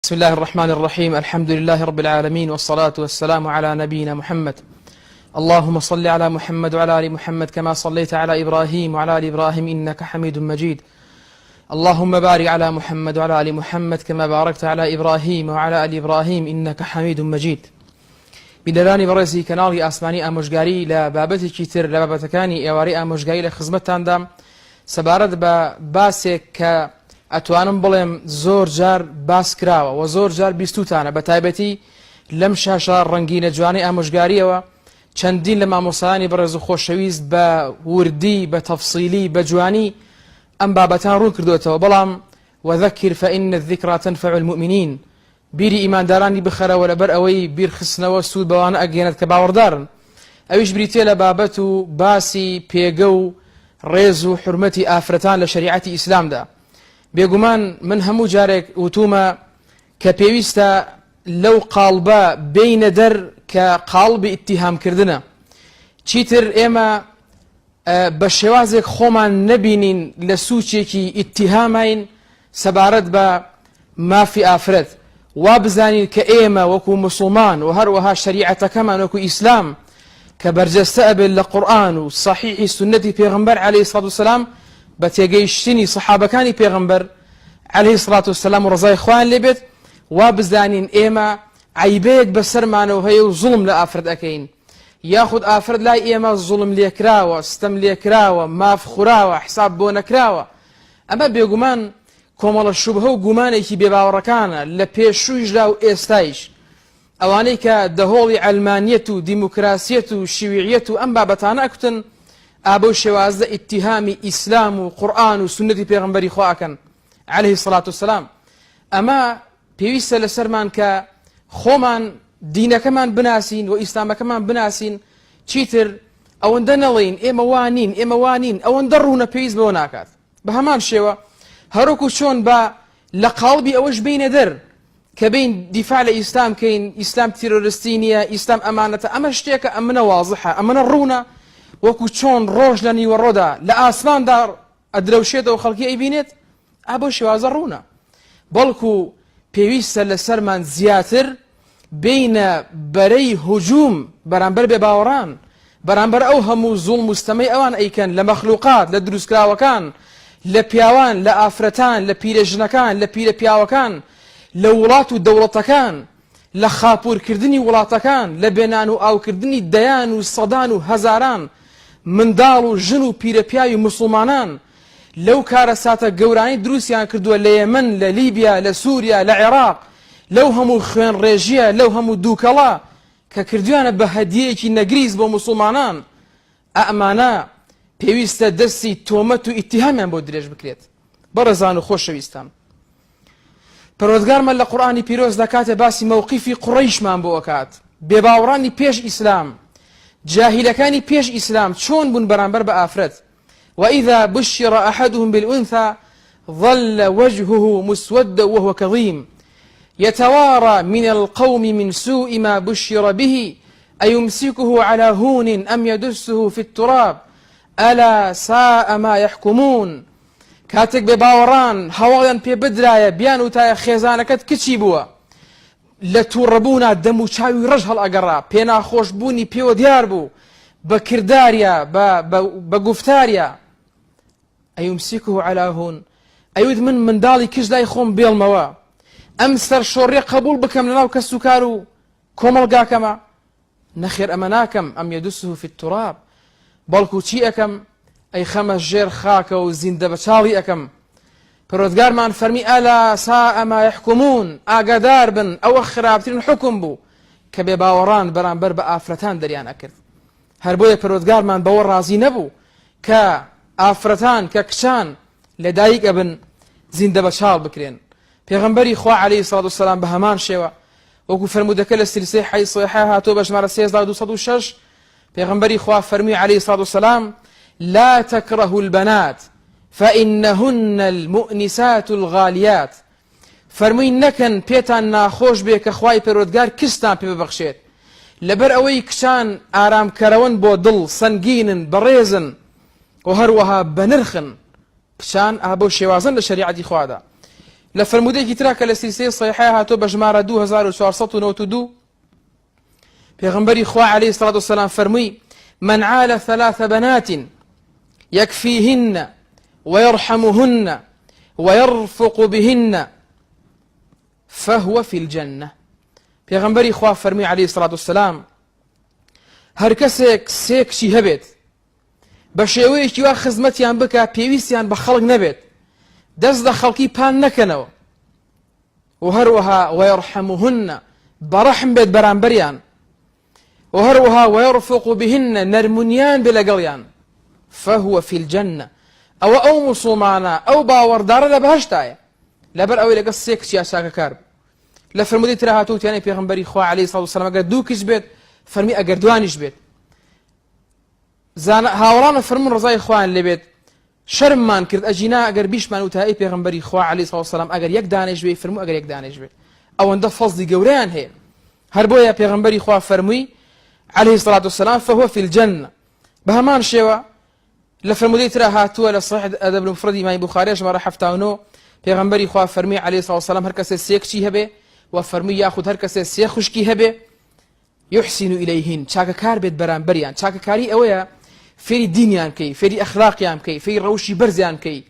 بسم الله الرحمن الرحيم الحمد لله رب العالمين والصلاة والسلام على نبينا محمد اللهم صل على محمد وعلى آل محمد كما صليت على إبراهيم وعلى آل إبراهيم إنك حميد مجيد اللهم بارك على محمد وعلى آل محمد كما باركت على إبراهيم وعلى آل إبراهيم إنك حميد مجيد بینەرانی بەڕێزی کەناڵی ئاسمانی ئامۆژگاری لە بابەتێکی تر لە بابەتەکانی ئێوارەی ئامۆژگاری لە خزمەتتاندام سەبارەت بە باسێک کە ئەتوانم بڵێم زۆر جار باس کراوە و زۆر جار بیستوتانە بە تایبەتی لەم شاشە ڕەنگینە جوانەی ئامۆژگاریەوە چەندین لە مامۆستایانی بەڕێز و خۆشەویست بە وردی بە تەفسیلی بە جوانی ئەم بابەتان ڕوون کردوێتەوە بەڵام وذکر فإن الذکری تنفع المؤمنین بیری ئیماندارانی بخەرەوە لەبەر ئەوەی بیرخستنەوە سوود بەوانە ئەگەیەنێت کە باوەڕدارن ئەویش بریتیە لە بابەت و باسی پێگە و ڕێز و حورمەتی ئافرەتان لە شەریعەتی ئیسلامدا بێگومان من هەموو جارێک وتومە کە پێویستە لەو قاڵبە بێینە دەر کە قاڵبی ئیتیهامکردنە چیتر ئێمە بە شێوازێک خۆمان نەبینین لە سوچێکی ئیتیهاماین سەبارەت بە مافی ئافرەت، وا بزانین کە ئێمە وەکو موسڵمان و هەروەها شەریعەتەکەمان وەکو ئیسلام کە بەرجەستە ئەبێت لە قورئان و سەحیحی سوننەتی پێغەمبەر عەلەیهی سڵات وسەلام بە تێگەیشتنی سەحابەکانی پێغەمبەر عەلەیهی سڵات وسەلام و ڕەزای خوایان لێ بێت وا بزانین ئێمە عەیبەیەک بەسەرمانەوە هەیە و زوڵم لە ئافرەت ئەکەین یاخود ئافرەت لای ئێمە زوڵم لێکراوە، ستەم لێکراوە، ماف خوراوە، حساب بۆ نەکراوە. ئەمە بێگومان کۆمەڵە شوبهە و گومانێکی بێباوەڕەکانە لە پێشوویشدا و ئێستایش. ئەوانەی کە دەهۆڵی عەلمانیەت و دیموکراسیەت و شیوعیەت و ئەم بابەتانە ئەکوتن، ئا بەو شێوازە ئیتیهامی ئیسلام و قورئان و سوننەتی پێغەمبەری خوا ئەکەن علیه الصلوة والسلام. ئەمە پێویستە لەسەرمان کە خۆمان دینەکەمان بناسین و ئیسلامەکەمان بناسین چیتر ئەوەندە نەڵێین ئێمە وا نین ئێمە وا نین ئەوەندە ڕوونە پێویست بەوە ناکات بە هەمان شێوە هەروەکو چۆن بە لە قاڵبی ئەوەش بینە دەر کە بین دیفاع لە ئیسلام کەین ئیسلام تیرۆرستی نییە ئیسلام ئەمانەتە ئەمە شتێکە ئەمنە وازحە ئەمنە ڕوونە وەکو چۆن ڕۆژ لە نیوەڕۆدا لە ئاسماندا ئەدرەوشێتەوە خەڵکی ئەیبینێت ئا بەو شێوازە ڕوونە بەڵکو پێویستە لەسەرمان زیاتر بێینە بەرەی هجوم بەرامبەر بێ باوەڕان بەرامبەر ئەو هەموو زوڵم و ستەمەی ئەوان ئەیکەن لە مەخلوقات لە دروستکراوەکان لە پیاوان لە ئافرەتان لە پیرەژنەکان لە پیرە پیاوەکان لە وڵات و دەوڵەتەکان لە خاپوورکردنی وڵاتەکان، لە بێ نان و ئاوکردنی دەیان و سەدان و هەزاران منداڵ و ژن و پیرەپیاوی موسڵمانان، لەو کارەساتە گەورانەی دروستیان کردووە لە یەمەن، لە لیبیا، لە سوریا، لە عێراق، لەو هەموو خوێنڕێژییە، لەو هەموو دووکەڵە کە کردویانە بە هەدیەیەکی نەگریس بۆ موسڵمانان، ئەمانە پێویستە دەستی تۆمەت و ئیتیهامیان بۆ درێژ بکرێت. بەڕێزان و خۆشەویستان پەروەردگارمان لە قورئانی پیرۆزدا کاتێ باسی مەوقیفی قوڕەیشمان بۆ ئەکات بێباوەڕانی پێش ئیسلام جاهیلەکانی پێش ئیسلام چۆن بوون بەرامبەر بە ئافرەت وإذا بشر أحدهم بالأنثى ظل وجهه مسودا وهو كظيم يتوارى من القوم من سوء ما بشر به أيمسكه على هون أم يدسه في التراب ألا ساء ما يحكمون کاتێک بێ باوەڕان هەواڵیان پێ بدرایە بیان وتایە خێزانەکەت کچی بووە لە تووڕەبوونا دەم و چاوی ڕەش هەڵئەگەڕا پێناخۆش بوونی پێوە دیار بوو بە کرداریا بە گوفتاریا ئەیومسیکه علی هون ئەیوت من منداڵی کچ لای خۆم بێڵمەوە ئەم سەرشۆڕیە قبوڵ بکەم لەناو کەس و کار و کۆمەڵگاکەمە نەخێر ئەمە ناکەم، ئەم یدسه فی التراب، بەڵکو چی ئەکەم، ئەیخەمە ژێر خاکە و زیندە بەچاڵی ئەکەم. پەروەردگارمان فەرمی الا ساء ما یحکمون، ئاگادار بن ئەوە خراپترین حوکم بوو کە بێباوەڕان بەرامبەر بە ئافرەتان دەریان ئەکرد. هەر بۆیە پەروەردگارمان بەوە ڕازی نەبوو کە ئافرەتان کە کچان لەدایک ئەبن زیندە بەچاڵ بکرێن. پێغەمبەری خوا علیە الصلوة والسلام بە هەمان شێوە وەکو فەرموودەکە لە سلسلەی حەدیث صحیحە هاتووە بە ژمارە 13206 پێغەمبەری خوا فەرمووی علیه الصلاة والسلام لا تكرهوا البنات فإنهن المؤنسات الغاليات فەرمووی نەکەن پێتان ناخۆش بێ کە خوای پەروەردگار کچتان پێ ببەخشێت لەبەر ئەوەی کچان ئارامکەرەوەن بۆ دڵ سەنگینن بەڕێزن و هەروەها بەنرخن کچان ئا بەو شێوازەن لە شەریعەتی خوادا. لە فەرموودەیەکی ترا کە لە سلسلەی صحیحە هاتووە بە ژمارە 2492 پێغەمبەری خوا علیه الصلاة والسلام فەرمووی من عال ثلاث بنات يكفيهن ويرحمهن ويرفق بهن فهو في الجنة پێغەمبەری خوا فەرمووی علیه الصلاة والسلام هەر کەسێک سێ کچی هەبێت بە شێوەیەکی وا خزمەتیان بکە پێویستیان بە خەڵک نەبێت دەست لە خەڵکی پان نەکەنەوە و هەروەها ويرحمهن بەڕەحم بێت بەرامبەریان و هەروەها ويرفق بهن نەرمونیان بێ لەگەڵیان فهو في الجنة ئەوە ئەو موسڵمانە ئەو باوەڕدارە لە بەهەشتایە لەبەر ئەوەی لەگەڵ سێ کچیا چاکەکار بوو لە فەرموودەی ترا هاتوو تیانەی پێغەمبەری خوا عەلەیهی سڵات وسلام ئەگەر دوو کچ بێت فەرمی ئەگەر دوانیش بێت زانا هاوەڵان فەرموون ڕەزای خوایان لێبێت شەرممان کرد ئەجینا ئەگەر بیشمان وتە ئەی پێغەمبەری خوا عەلەیهی سڵات وسلام ئەگەر یەک دانەیش بێ فەرموو ئەگەر یەک دانەیش بێت ئەوەندە فەزڵی گەورەیان هەیە هەر بۆیە پێغەمبەری خوا فەرمووی عەلەیهی سڵات وسلام فهو فی الجنە بە هەمان شێوە لە فەرموودەی ترا هاتووە لە صحیح ئەدەب المفرد ئیمامی بوخاری ژمارە 79 پێغەمبەری خوا فەرمووی عەلەیهی سڵات وسلام هەر کەسێ سێ کچی هەبێ و فەرمووی یاخود هەر کەسێ سێ خوشکی هەبێ یحسن الیهن، چاکەکار بێت بەرامبەریان، چاکەکاری ئەوەیە فێری دینیان بکەی، فێری ئەخلاقیان بکەی، فێری ڕەوشی بەرزیان بکەی،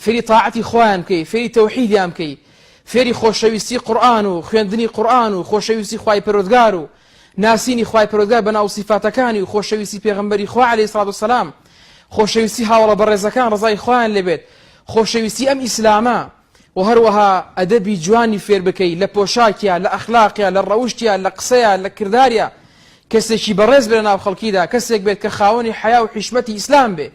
فێری تاعەتی خوایان بکەی، فێری تەوحیدیان بکەی، فێری خۆشەویستی قورئان و خوێندنی قورئان و خۆشەویستی خوای پەروەردگار و ناسینی خوای پەروەردگار بە ناو سیفاتەکانی و خۆشەویستی پێغەمبەری خوا عەلەیهی سڵات وسەلام، خۆشەویستی هاوەڵە بەڕێزەکان ڕەزای خوایان لێبێت، خۆشەویستی ئەم ئیسلامە. وە هەروەها ئەدەبی جوانی فێر بکەی لە پۆشاکیا لە ئەخلاقیا لە ڕەوشتیا لە قسەیا لە کرداریا کەسێکی بەڕێز بێ لە ناو خەڵکیدا کەسێک بێت کە خاوەنی حەیا و حیشمەتی ئیسلام بێ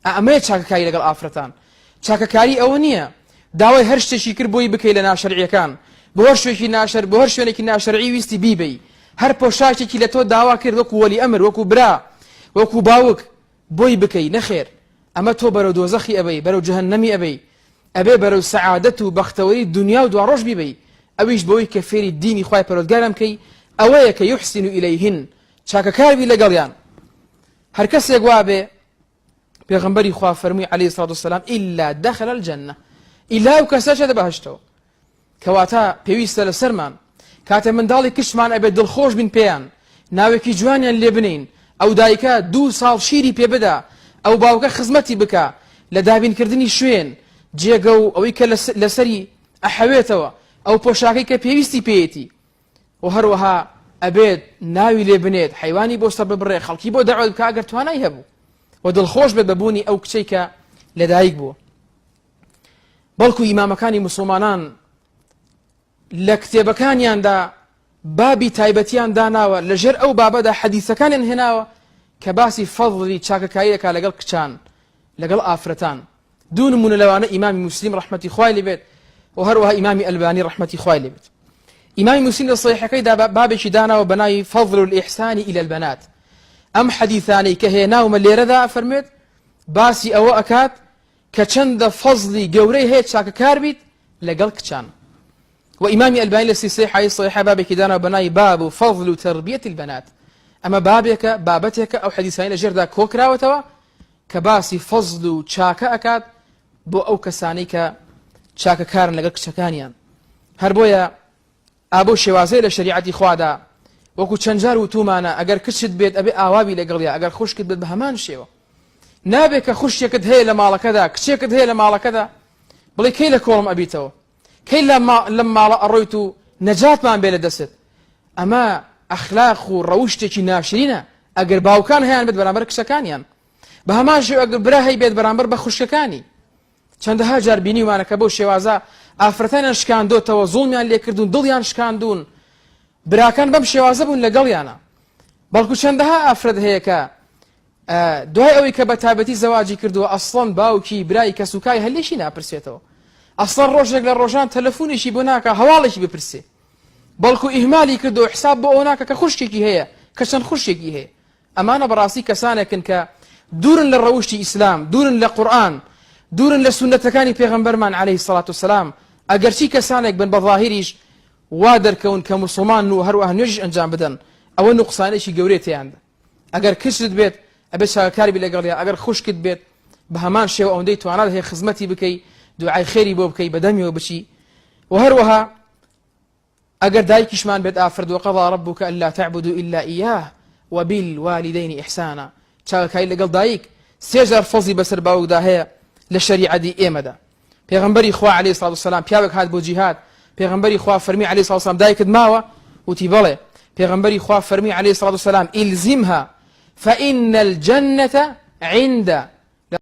ئەمەیە چاکەکاری لەگەڵ ئافرەتان چاکەکاری ئەوە نییە داوای هەر شتێکی کرد بۆی بکەی لە ناشەرعیەکان بۆ هەر شوێکی ناشەر بۆ هەر شوێنێکی ناشەرعی ویستی بیبەی هەر پۆشاکێکی لە تۆ داوا کرد وەکو وەلی ئەمر وەکو برا وەکو باوک بۆی بکەی نەخێر ئەمە تۆ بەرەو دۆزەخی ئەبەی بەرەو جەهەنەمی ئەبەی ئەبێ بەرەو سەعادەت و بەختەوەری دونیا و دواڕۆژ بیبەی ئەویش بەوەی کە فێری دینی خوای پەروەردگاریان بکەی ئەوەیە کە یحسن الیهن چاکەکار بی لەگەڵیان هەر کەسێک وابێ پێغەمبەری خوا فەرمووی عەلەیهی سڵات وسلام ئیلا دەخل الجنە ئیلا ئەو کەسە چێتە بەهەشتەوە کەواتە پێویستە لەسەرمان کاتێ منداڵی کچمان ئەبێت دڵخۆش بین پێیان، ناوێکی جوانیان لێ بنێین، ئەو دایکە دوو ساڵ شیری پێ بدا، ئەو باوکە خزمەتی بکا لە دابینکردنی شوێن، جێگە و ئەوەی کە لەسەری ئەحەوێتەوە، ئەو پۆشاکەی کە پێویستی پێیەتی و هەروەها ئەبێت ناوی لێ بنێت، حەیوانی بۆ سەر ببڕێ، خەڵکی بۆ دەعوەت بکا ئەگەر توانای هەبوو و دڵخۆش بێت بە بوونی ئەو کچەی کە لەدایک بووە. بەڵکو ئیمامەکانی موسڵمانان لە کتێبەکانیاندا بابی تایبەتیان داناوە لەژێر ئەو بابەدا حەدیسەکانیان هێناوە کە باسی فەضلی چاکەکاری دەکات لەگەڵ کچان لەگەڵ ئافرەتان دوو نمونە لەوانە ئیمامی موسلیم ڕەحمەتی خوای لێبێت و هەروەها ئیمامی ئەلبانی ڕەحمەتی خوای لێبێت ئیمامی موسلیم لە صحیحەکەیدا بابێکی داناوە بە ناوی فضل الإحسان إلى البنات ئەم حەدیثانەی کە هێناومە لێرەدا فەرمێت باسی ئەوە ئەکات کە چەندە فەزڵی گەورەی هەیە چاکەکار بیت لەگەڵ کچان و ئیمامی ئەلبانی لە سلسلەی حەدیث صحیحە بابێکی دانا بە ناوی باب فضل تربیة البنات ئەمە بابێکە بابەتێکە ئەو حەدیثانەی لە ژێردا کۆکراوەتەوە کە باسی فەزل و چاکە ئەکات بۆ ئەو کەسانەی کە چاکەکارن لەگەڵ کچەکانیان هەر بۆیە ئا بەو شێوازەیە لە شەریعەتی خوادا وەکو چەند جار وتومانە ئەگەر کچت بێت ئەبێ ئاوابی لەگەڵیا ئەگەر خوشکت بێت بە هەمان شێوە نابێت کە خوشکێکت هەیە لە ماڵەکەدا کچێکت هەیە لە ماڵەکەدا بڵێ کەی لە کۆڵم ئەبیتەوە کەی لەم ماڵە ئەڕۆیت و نەجاتمان بێ لە دەستت ئەمە ئەخلاق و ڕەوشتێکی ناشرینە ئەگەر باوکان هەیان بێت بەرامبەر کچەکانیان بە هەمان شێوە ئەگەر برا هەی بێت بەرامبەر بە خوشکەکانی چەندەها جار بینیومانە کە بەو شێوازە ئافرەتانیان شکاندۆتەوە، زوڵمیان لێکردوون، دڵیان شکاندوون، براکان بەم شێوازە بوون لەگەڵیانە. بەڵکو چەندەها ئافرەت هەیە کە دوای ئەوەی کە بە تابەتی زەواجی کردووە ئەسڵەن باوکی برای کەسوکای هەلێکی ناپرسێتەوە ئەسڵەن ڕۆژێک لە ڕۆژان تەلەفونێکی بۆ ناکە هەواڵێکی بپرسێ بەڵکو ئیهمالی کردو حساب بۆ ئەو ناکە کە خوشکێکی هەیە کە چەند خوشکێکی هەیە ئەمانە بەڕاستی کەسانێکن کە دوورن لە ڕەوشتی ئیسلام، دوورن لە قورئان، دوورن لە سوننەتەکانی پێغەمبەرمان علیە الصلوة والسلام، ئەگەرچی کەسانێک بن بە ظاهیریش وا دەرکەون کە موسڵمانن و هەروەها نوێژیش ئەنجام بدەن، ئەوە نوقسانێکی گەورەیە تێیاندا. ئەگەر کچت بێت ئەبێت چاکەکار بی لەگەڵیا، ئەگەر خوشکت بێت بە هەمان شێوە ئەوەندەی توانات هەیە خزمەتی بکەی، دوعای خێری بۆ بکەی، بەدەمیەوە بچی. و هەروەها ئەگەر دایکیشمان بێت ئافرەت وقضى ربك الا تعبدوا الا اياه وبالوالدين احسانا چاکەکاری لەگەڵ دایک سێ جار فەزی بەسەر باوکدا هەیە لە شەریعەتی ئێمەدا. پێغەمبەری خوا علیە الصلوة والسلام پیاوێک هات بۆ جیهاد، پێغەمبەری خوا فەرمی علیە الصلوة والسلام دایکت ماوە؟ وتی بەڵێ. پێغەمبەری خوا فەرمی علیە الصلوة والسلام الزمها فإن الجنة عند.